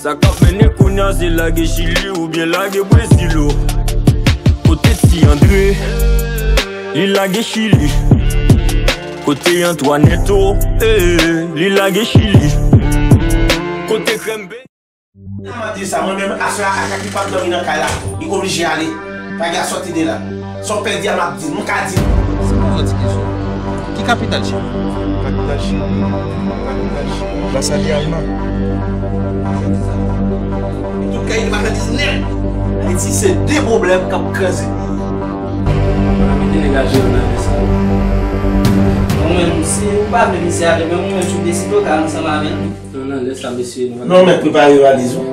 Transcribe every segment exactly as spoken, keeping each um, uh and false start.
Sa k ap mennen kounye a se lage Chili oubyen lage Brezil o. Kote Ti Andre, li lage Chili. Kote Antoinette o, eh, li lage Chili. Kote Krèm Pe- Mwen di sa, mwen menm, aswè a, Akak li p ap dòmi nan kay la. Li oblije ale. Pa gen sòti de la. Sa w pèdi a, m ap di l, m ka di l. Se pou yon ti kesyon. Ki kapital Chili? Kapital Chili. Kapital Chili. Las Alyama. Tout kay li pa fè diznèf. Ayiti se de pwoblèm k ap kraze peyi. Mwen menm, si ou pa vle misye ale, men mwen menm, si w deside w ka ansanm avè l. Non, nan lè sa, mesye, nou... Non, mèt prepare valiz ou.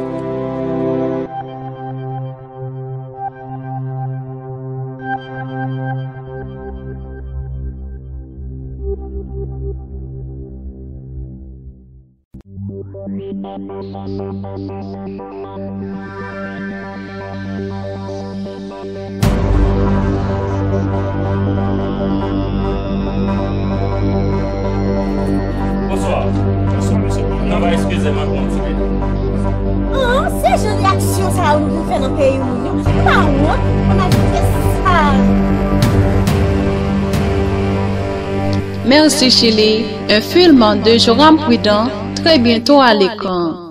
Bonswa. Bonswa, mesye. Nan va eskize m ankò yon ti minit. An, se jan reyaksyon sa yo nou vin fè nan peyi moun yo. Nou pa wont, an Afrik, se sa. Merci Chili, un film de Joram Prudent, très bientôt à l'écran.